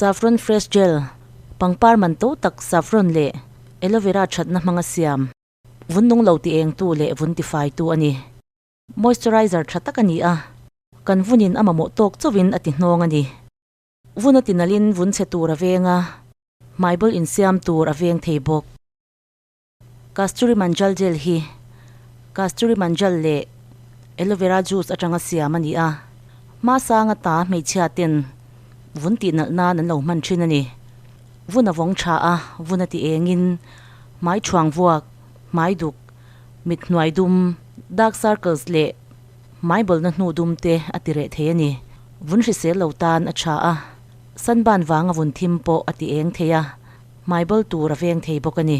Saffron Fresh Gel, Pangpar man to tak saffron leh aloe vera thatna hmanga siam, vun nung lo ti engtu leh vun tifaitu a ni. Moisturizer tha tak a ni a, kan vunin a mamawh tawk chauhin a ti hnawng a ni. Vun a ti nalhin vun chhe tur a veng a, hmaibawlh insiam tur a veng thei bawk. Kasturi Manjal Gel hi Kasturi Manjal leh Aloe Vera Juice atanga siam a ni a, hmasanga ta hmeichhia ten vun tih nalh nan an lo hman thin a ni. Vun a vawng tha a, vun a ti engin hmai thuang vuak, hmai duk, mit hnuai dum, dark circles leh hmai bawlna hnu dum te a ti reh thei a ni. Vun hrisel lo tan a tha a, sunburn vanga vun thim pawh a ti eng thei a, hmai bawl tur a veng thei bawk a ni.